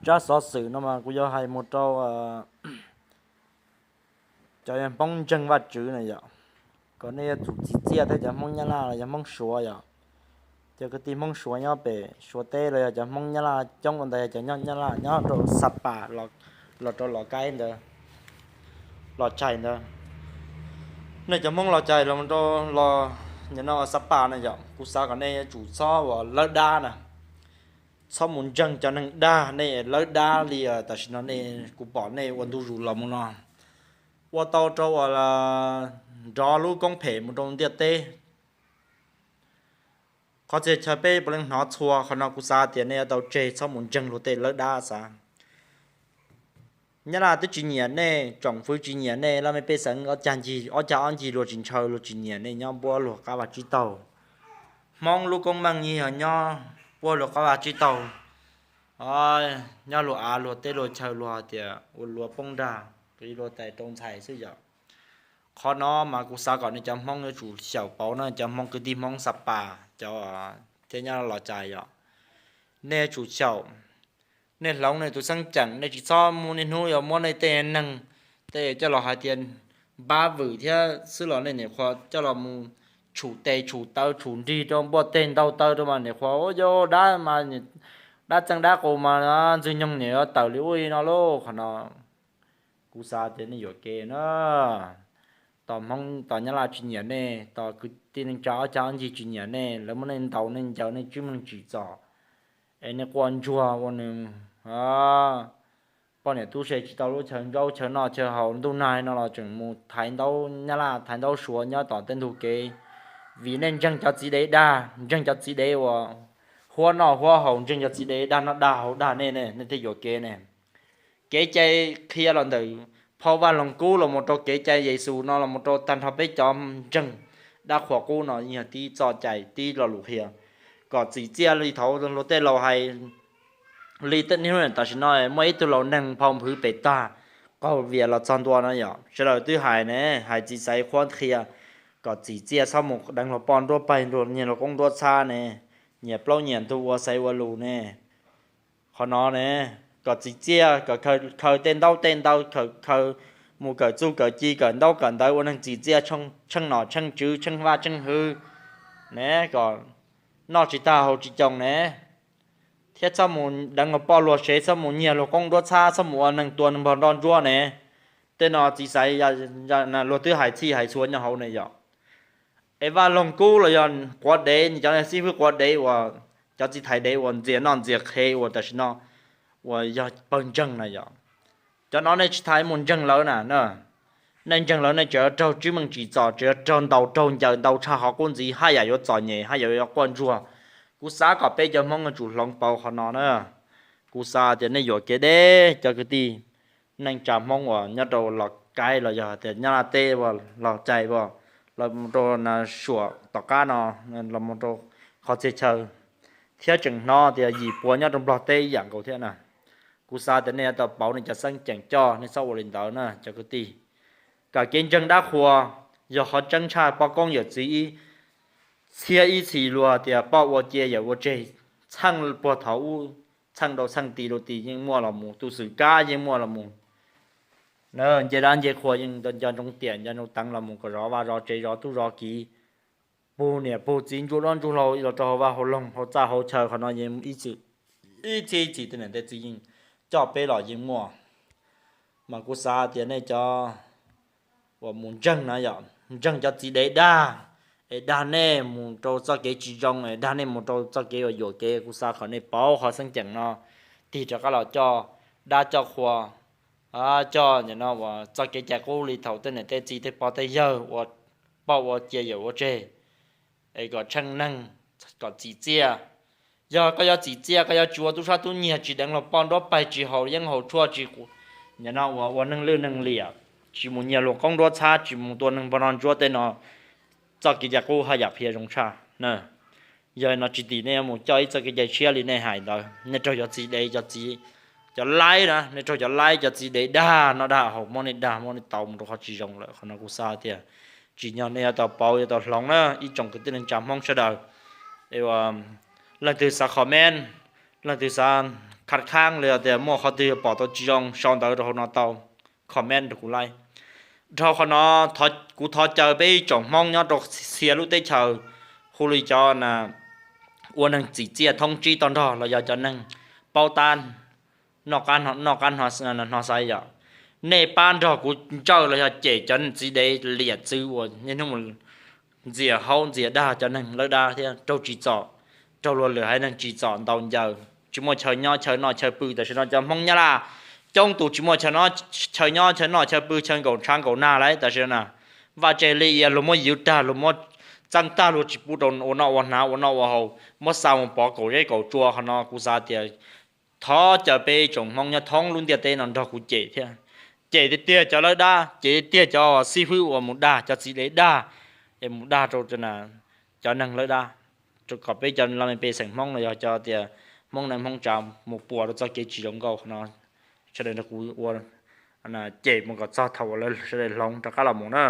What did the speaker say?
Tsab xov xwm no mas kuv yuav hais mus rau cov Hmoob ntseeg Vajtswv na yom, kom nej yuav tsum txim txiaj thiab cov Hmoob Nyab Laj los yog Hmoob Suav yom. Cov kwv tij Hmoob Suav nyob pem Suav teb los yog cov Hmoob Nyab Laj coob ua ntawd yog cov nyob Nyab Laj nyob rau Xa Pas los rau Los Kaib ntawd, Los Tshais ntawd. Nej cov Hmoob Los Tshais los rau los no Xa Pas na yom, kuv xav kom nej yuav tsum txhob ua lawb dab na, txhob mus ntseeg cov neeg dag, nej lawb dab li tam sim no nej, kuv pom nej ua ntu zus los mus no ua tau rau uas nrov lub koob phem mus rau ntiaj teb. Qhov txhia chaw peb puav leej hnov txhua, qhov no kuv xav tias nej yuav tau tseg txhob mus ntseeg luag tej lawb dab xav. Nyab Laj twb tsis nyiam nej, tsoom fwv tsis nyiam nej, laj mej pej xeem ob cag ncig, ob cag ob ncig luag tsis ntshaw, luag tsis nyiam nej nyob puab luag qab vaj tsib taug. Hmoob lub koob meej yeej yog nyob puab luag qab vaj tsib taug, nyob luag av luag teb luag chaw luag hais tias ua luag poob nrag, luag tais rau ntxhais xwb yom. Qhov no mas kuv xav kom nej cov Hmoob yuav tsum xyaum pauv na, cov Hmoob kwv tij Hmoob Xa Pas cov thiab nyob Los Tshais yom, nej yuav tsum xyaum. Nej hloov nej tus xeeb ceem, nej tsis txhob muaj niaj hnub yuav muab nej tej neeg tej coj los hais tias npab vwm thiab xwb los nej niam qhuav coj los mus tshum tes tshum taw tshum nrig rau npuaj teg ntaug taw rau mas niam qhuav ua yau dab mas, dab txeej dab qus mas Ntxwg Nyoog niam yuav tawm li ub li no lauj. Qhov no kuv xav tias nej yuam kev na. Tos Hmoob tos Nyab Laj tsis nyiam nej, tos kwv tij neej tsa ob cag ob ncig tsis nyiam nej, lawv muab nej ntaus nej ncaws nej tsib meeg tsim txom, es nej quaj ntsuag ua nws poj niam tub se tsis tau lub chaw ntsauj chaw noj chaw haus, ntuj nag no los tseem mus thaiv ntaub Nyab Laj thaiv ntaub Suav nyob tom tej ntug kev. Vim nej ntseeg cov txiv dev dag, ntseeg cov txiv dev uas huab noj huab haus, ntseeg cov txiv dev dag noj dag haus dag nej, nej thiaj yuam kev ne. Kev cai qhia los ntawm phau Vaj Loog Kub los mus rau kev cai Yexus no los mus rau tag nrho peb cov ntseeg dab qhuas qub no yog tib txoj cai tib lo lus qhia kom txim txiaj li thaum luag tej laus hais. Li niaj hnub tam sim no muaj ib tug laus neeg phau nphwv pem tag qaug vias los txog ntua no yom, sawv daws twb hais ne, hais txiv xaiv qhuab qhia kom txim txiaj txhob mus deev luag poj nruab paig, nyiag luag qoob nruab txhab ne, nyias plaub nyias ntug ua xaiv ua lus ne. Qhov no ne, kom txim txiaj kom khaws tej ntaub tej ntawv, khaws mus kawm txuj kawm ci kawm ntaub kawm ntawv ua neeg txim txiaj, tsheej nom tsheej tswv tsheej vaj tsheej hwv ne, kom noj tsis tag haus tsis coo ne, thiab txhob mus deev luag poj luag sev, txhob mus nyiag luag qoob nruab txhab, txhob mus ua neeg tua neeg npog nroj ntsuab ne. Tej no txiv xaiv luag twb hais txhij hais txhua nyob hauv ne yom. Es Vaj Loog Kub los yog quav dev, cov xib hwb quav dev uas cov txiv thais dev uas ntxias noj ntxias qhev uas tam sim no uas yog pawg ntseeg na yom, cov no nej tsis tas mus ntseeg lawv na. Nej ntseeg lawv nej tseem yuav raug tsib meej tsim txom, tseem yuav raug ntaus raug ncaws ntau tshaj qhov qub ntxiv, haj yam yuav txom nyem haj yam yuav quaj ntsuag. Kuv xav kom peb cov Hmoob yuav tsum hloov pauv qhov no na. Kuv xav tias nej yuam kev deb cov kwv tij neej tsa Hmoob uas nyob rau Los Kaib los yog tias Nyab Laj teb, Los Tshais, los mus rau Suav tom qab no, los mus rau qhov txhia chaw, thiab tseem hnov tias yim puas nyob rau Nplog teb ib yam nkaus thiab na. Kuv xav tias nej yuav tau pauv nej cov xeeb ceem coj, nej txhob ua li ntawd na cov kwv tij. Kom kev ntseeg dab qhuas yog qhov tseeb tshaj, poj koob yawm txiv ib txhiab ib txhis luag tias poj ua cia yawm ua tseg, txheej puag thaum ub, txheej rau txheej ti rau ti yeej muaj los mus, tus xwm kab yeej muaj los mus, nce dab nce qhua yeej nco ntsoov tiam nco ntsoov teev los mus kom zov vaj zov tsev zov tub zov kiv, pug niam pug txiv ntsuj duab ntsuj hlauv los rau hauv vaj hauv loog hauv txaj hauv chaw, qhov no yeej ib txhis ib txhis tej niam tej txiv yeej coj peb los yeej muaj. Mas kuv xav tias nej cov uas mus ntseeg na yom, ntseeg cov txiv dev dag, es dag nej mus rau txoj kev tsis zoo, es dag nej mus rau txoj kev uas yuam kev, kuv xav kom nej pauv qhov xeeb ceem no, tig rov qab los coj dab coj qhua, coj no uas txoj kev cai qub li thaum tej niam tej txiv tej pog tej yawg uas poj ua cia yawm ua tseg, es kom tsheej neeg, kom txim txiaj. Yog koj yuav txim txiaj, koj yuav tsis ua tub sab tub nyiag, tsis deev luag poj nruab paig, tsis haus yeeb haus tshuaj, tsis nim no uas ua neeg lwj neeg liam, tsis mus nyiag luag qoob nruab txhab, tsis mus tua neeg npog nroj ntsuab tej no, txoj kev cai qub haj yam qhia zoo tshaj. Yog no tsis tim nej yuav mus coj ib txoj kev cai tshiab li nej hais ntawd, nej raug cov txiv dev, cov txiv, cov laib na, nej raug cov laib cov txiv dev dag noj dag haus, muab nej dag muab nej tau mus rau qhov tsis zoo lawm. Qhov no kuv xav tias tsim nyog nej yuav tau pauv yuav tau hloov na ib tsoom kwv tij neej tsa Hmoob sawv daws. Es leej twg xav comment, leej twg xav khab khaab los yog tias muaj qhov twg pom tau tsis zoo sau ntawv rau hauv no tau, comment rau kuv lauj. Dhau qhov no, kuv thov caw peb ib tsoom Hmoob nyob rau txhia lub teb chaws, hu li cov ua neeg txim txiaj thoob tsib toj nrog los yog cov neeg paub tab noj qab hno xaiv yom, nej pab nrog kuv ntsawj los yog cem cov txiv dev liam txwv uas niaj hnub mus ntxias haub ntxias dag cov neeg lawb dab thiab raug tsim txom, raug luag lwm haiv neeg tsim txom ntaus ncaws, tsis muaj chaw nyob chaw noj chaw pw. Tam sim no cov Hmoob Nyab Laj coob tus tsis muaj chaw nyob chaw noj chaw pw, chaw nkaum ntshav nkaum nag lawm tam sim no na. Vaj tse li ia luag muab yuav tag, luag muab txeeb tag, luag tsis pub rau ua noj ua hnav ua noj ua haus, muab xa mus pov kaum zeb kaum tsua. Qhov no kuv xav tias thov caw peb tsoom Hmoob nyob thoob lub ntiaj teb no nrog kuv cem thiab, cem tiag tiag cov lawb dab, cem tiag tiag cov xib hwb uas mus dag cov txiv dev dag, es mus dag rau cov neeg lawb dab, kom peb cov laj mej pej xeem Hmoob los yog cov tias Hmoob neej Hmoob tsav mus puas rau txoj kev tsis zoo nkauj no. Sawv daws nrog kuv ua cem mus kom txog thaum uas lawv sawv daws hloov rov qab los mus na.